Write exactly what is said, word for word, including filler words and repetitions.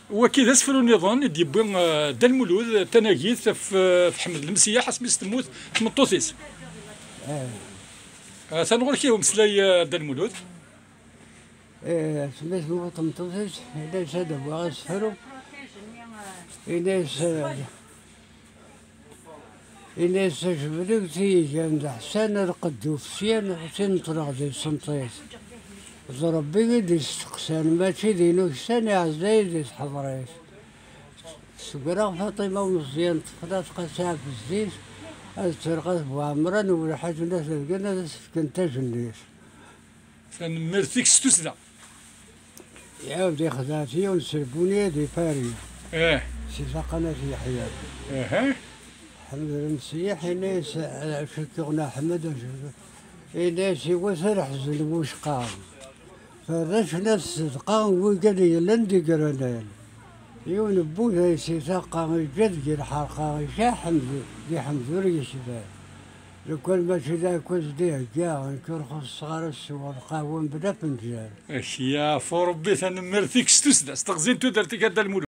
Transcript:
Waki d asefru nniḍen i d-yewwi, eh, Dda Lmulud, tanagit ɣef, eh, ɣef Ḥmed Lemsiyeḥ asmi s-temmut tmeṭṭut-is. Eh. Atan ɣur-k i umeslay, eh, Dda Lmulud. Eh, asmi s-temmut tmeṭṭut-is, ini-as ad awiɣ asefru. Ini-as, eh, Ini-as, tajebdegt i igan d Ḥsen, lqedd ufesyan, Ḥsin ṭṭleɣ di tsenṭit. D Ṛebbi i d-isteqsan, mačči d inuksan, iɛezza-yi di tḥeḍrit. Segreɣ Faṭima Umeẓyan, ṭṭfeɣ-as Qasi Ɛbezdit, ad ttreɣ At Buɛemran, Welḥaǧ n At Dgen, ad as-fken tajennit. Tanemmirt-ik s tussda. Iɛawed ixdeɛ-t yiwen s lbunyi di Paris. Eh. Si Faqan At Yeḥya. Aha. Ḥmed Lemsiyeḥ, ini-as, eh, acu tuɣna Ḥmed, acu, ini-as, iwata leḥzen n wucqa. Ferracen at Sedqa, wigad yellan di Granal. Yiwen n wudayes i taqa, iǧǧa deg lḥerqa, icaḥ Ḥmed, di Ḥmed ur yecbiɛ. Lukan mačči d aɛekkaz d-ihegga, nekk ur xuṣṣeɣ ara ssweɣ lqahwa mebla afenǧal. Akya, ɣef Ṛebbi, tanemmirt-ik s tussda, s teɣzi n tudert-ik a Dda Lmulud.